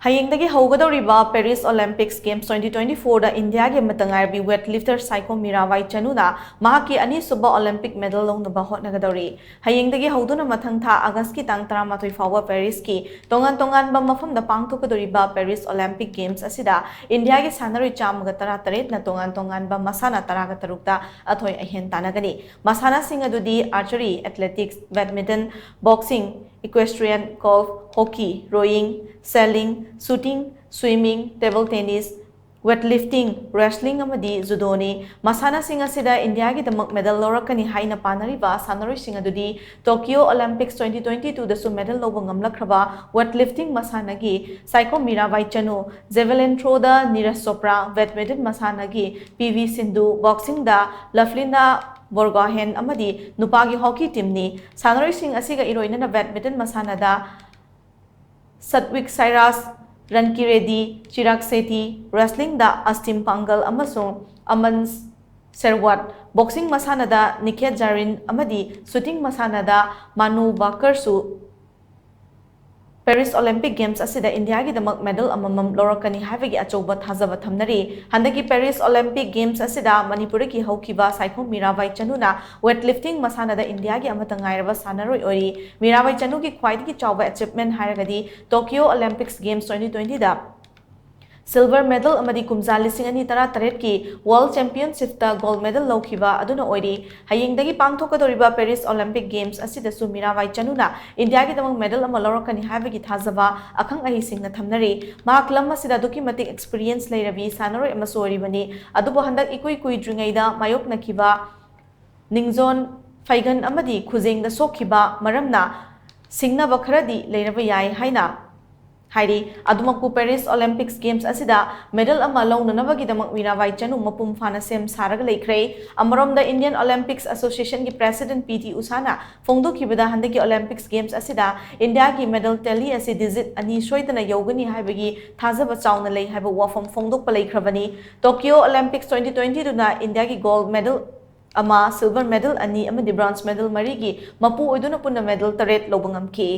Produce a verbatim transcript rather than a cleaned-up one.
ꯍꯌꯦꯡꯗꯒꯤ ꯍꯧꯒꯗꯧꯔꯤꯕ Paris Olympics Games twenty twenty-fourꯗ ꯏꯟꯗꯤꯌꯥꯒꯤ ꯑꯃꯠꯇ ꯉꯥꯏꯔꯕꯤ weightlifter ꯁꯥꯏꯈꯣꯝ ꯃꯤꯔꯥꯕꯥꯏ ꯆꯅꯨꯅ ꯃꯍꯥꯛꯀꯤ ꯑꯅꯤꯁꯨꯕ Olympic medal ꯂꯧꯅꯕ ꯍꯣꯠꯅꯒꯗꯧꯔꯤ꯫ ꯍꯌꯦꯡꯗꯒꯤ ꯍꯧꯗꯨꯅ ꯃꯊꯪ ꯊꯥ ꯑꯥꯒꯁꯀꯤ ꯇꯥꯡ ꯇꯔꯥꯃꯥꯊꯣꯏ ꯐꯥꯎꯕ ꯄꯦꯔꯤꯁꯀꯤ ꯇꯣꯉꯥꯟ ꯇꯣꯉꯥꯟꯕ ꯃꯐꯝꯗ ꯄꯥꯡꯊꯣꯛꯀꯗꯧꯔꯤꯕ Paris Olympic Games ꯑꯁꯤꯗ ꯏꯟꯗꯤꯌꯥꯒꯤ ꯁꯥꯟꯅꯔꯣꯏ ꯆꯥꯝꯃꯒ ꯇꯔꯥ ꯇꯔꯦꯠꯅ ꯇꯣꯉꯥꯟ ꯇꯣꯉꯥꯟꯕ ꯃꯁꯥꯟꯅ ꯇꯔꯥꯒ ꯇꯔꯨꯛꯇ ꯑꯊꯣꯏ ꯑꯍꯦꯟ ꯇꯥꯟꯅꯒꯅꯤ꯫ ꯃꯁꯥꯟꯅꯁꯤꯡ ꯑꯗꯨꯗꯤ archery, athletics, badminton, boxing, equestrian, golf, hockey, rowing, sailing, shooting, swimming, table tennis, weightlifting, wrestling ꯑꯃꯗꯤ judoꯅꯤ꯫ ꯃꯁꯥꯟꯅꯁꯤꯡ ꯑꯁꯤꯗ ꯏꯟꯗꯤꯌꯥꯒꯤꯗꯃꯛ medal ꯂꯧꯔꯛꯀꯅꯤ ꯍꯥꯏꯅ ꯄꯥꯅꯔꯤꯕ ꯁꯥꯟꯅꯔꯣꯏꯁꯤꯡ ꯑꯗꯨꯗꯤ Tokyo Olympics twenty twenty-twoꯗꯁꯨ medal ꯂꯧꯕ ꯉꯝꯂꯛꯈ꯭ꯔꯕ weightlifting ꯃꯁꯥꯟꯅꯒꯤ Saikhom Mirabai Chanu, javelin throwꯗ Neeraj Chopra, badminton ꯃꯁꯥꯟꯅꯒꯤ P V Sindhu, boxingꯗ ꯂꯚꯂꯤꯅꯥ ꯕꯣꯔꯒꯣꯍꯦꯟ ꯑꯃꯗꯤ ꯅꯨꯄꯥꯒꯤ hockey teamꯅꯤ꯫ ꯁꯥꯟꯅꯔꯣꯏꯁꯤꯡ ꯑꯁꯤꯒ ꯏꯔꯣꯏꯅꯅ badminton ꯃꯁꯥꯟꯅꯗ ꯁꯠꯋꯤꯛ ꯁꯥꯏꯔꯥꯖ, ꯔꯟꯀꯤꯔꯦꯗꯤ ꯆꯤꯔꯥꯛ ꯁꯦꯇꯤ, wrestlingꯗ ꯑꯁꯇꯤꯝ ꯄꯥꯡꯒꯜ ꯑꯃꯁꯨꯡ ꯑꯃꯟ ꯁꯦꯔꯋꯥꯠ, boxing ꯃꯁꯥꯟꯅꯗ ꯅꯤꯈꯦꯠ ꯖꯥꯔꯤꯟ ꯑꯃꯗꯤ shooting ꯃꯁꯥꯟꯅꯗ ꯃꯥꯅꯨ ꯕꯥꯀꯔꯁꯨ Paris Olympic Games ꯑꯁꯤꯗ ꯏꯟꯗꯤꯌꯥꯒꯤꯗꯃꯛ medal ꯑꯃꯃꯝ ꯂꯧꯔꯛꯀꯅꯤ ꯍꯥꯏꯕꯒꯤ ꯑꯆꯧꯕ ꯊꯥꯖꯕ ꯊꯝꯅꯔꯤ꯫ ꯍꯟꯗꯛꯀꯤ Paris Olympic Games ꯑꯁꯤꯗ ꯃꯅꯤꯄꯨꯔꯗꯒꯤ ꯍꯧꯈꯤꯕ ꯁꯥꯏꯈꯣꯝ ꯃꯤꯔꯥꯕꯥꯏ ꯆꯅꯨꯅ weightlifting ꯃꯁꯥꯟꯅꯗ ꯏꯟꯗꯤꯌꯥꯒꯤ ꯑꯃꯠꯇ ꯉꯥꯏꯔꯕ ꯁꯥꯟꯅꯔꯣꯏ ꯑꯣꯏꯔꯤ꯫ ꯃꯤꯔꯥꯕꯥꯏ ꯆꯅꯨꯒꯤ ꯈ꯭ꯋꯥꯏꯗꯒꯤ ꯆꯥꯎꯕ achievement ꯍꯥꯏꯔꯒꯗꯤ Tokyo Olympics Games twenty twentyꯗ silver medal ꯑꯃꯗꯤ ꯀꯨꯝꯖꯥ ꯂꯤꯁꯤꯡ ꯑꯅꯤ ꯇꯔꯥ ꯇꯔꯦꯠꯀꯤ World Championshipꯇ gold medal ꯂꯧꯈꯤꯕ ꯑꯗꯨꯅ ꯑꯣꯏꯔꯤ꯫ ꯍꯌꯦꯡꯗꯒꯤ ꯄꯥꯡꯊꯣꯛꯀꯗꯧꯔꯤꯕ Paris Olympic Games ꯑꯁꯤꯗꯁꯨ ꯃꯤꯔꯥꯕꯥꯏ ꯆꯅꯨꯅ ꯏꯟꯗꯤꯌꯥꯒꯤꯗꯃꯛ medal ꯑꯃ ꯂꯧꯔꯛꯀꯅꯤ ꯍꯥꯏꯕꯒꯤ ꯊꯥꯖꯕ ꯑꯈꯪ ꯑꯍꯩꯁꯤꯡꯅ ꯊꯝꯅꯔꯤ꯫ ꯃꯍꯥꯛ ꯂꯝ ꯑꯁꯤꯗ ꯑꯗꯨꯛꯀꯤ ꯃꯇꯤꯛ experience ꯂꯩꯔꯕꯤ ꯁꯥꯟꯅꯔꯣꯏ ꯑꯃꯁꯨ ꯑꯣꯏꯔꯤꯕꯅꯤ꯫ ꯑꯗꯨꯕꯨ ꯍꯟꯗꯛ ꯏꯀꯨꯏ ꯀꯨꯏꯗ꯭ꯔꯤꯉꯩꯗ ꯃꯥꯌꯣꯛꯅꯈꯤꯕ ꯅꯤꯡꯖꯣꯟ ꯐꯩꯒꯟ ꯑꯃꯗꯤ ꯈꯨꯖꯦꯡꯗ ꯁꯣꯛꯈꯤꯕ ꯃꯔꯝꯅ ꯁꯤꯡꯅꯕ ꯈꯔꯗꯤ ꯂꯩꯔꯕ ꯌꯥꯏ ꯍꯥꯏꯅ ꯍꯥꯏꯔꯤ꯫ ꯑꯗꯨꯃꯛꯄꯨ Paris Olympics Games ꯑꯁꯤꯗ medal ꯑꯃ ꯂꯧꯅꯅꯕꯒꯤꯗꯃꯛ ꯃꯤꯔꯥꯕꯥꯏ ꯆꯅꯨ ꯃꯄꯨꯡ ꯐꯥꯅ ꯁꯦꯝ ꯁꯥꯔꯒ ꯂꯩꯈ꯭ꯔꯦ꯫ ꯑꯃꯔꯣꯝꯗ Indian Olympics Associationꯒꯤ president P T ꯎꯁꯥꯅ ꯐꯣꯡꯗꯣꯛꯈꯤꯕꯗ ꯍꯟꯗꯛꯀꯤ Olympics Games ꯑꯁꯤꯗ ꯏꯟꯗꯤꯌꯥꯒꯤ medal tally ꯑꯁꯤ digit ꯑꯅꯤ ꯁꯣꯏꯗꯅ ꯌꯧꯒꯅꯤ ꯍꯥꯏꯕꯒꯤ ꯊꯥꯖꯕ ꯆꯥꯎꯅ ꯂꯩ ꯍꯥꯏꯕ ꯋꯥꯐꯝ ꯐꯣꯡꯗꯣꯛꯄ ꯂꯩꯈ꯭ꯔꯕꯅꯤ꯫ Tokyo Olympics twenty twentyꯗꯨꯅ ꯏꯟꯗꯤꯌꯥꯒꯤ gold medal ꯑꯃ, silver medal ꯑꯅꯤ ꯑꯃꯗꯤ bronze medal ꯃꯔꯤꯒꯤ ꯃꯄꯨ ꯑꯣꯏꯗꯨꯅ ꯄꯨꯟꯅ medal ꯇꯔꯦꯠ ꯂꯧꯕ ꯉꯝꯈꯤ꯫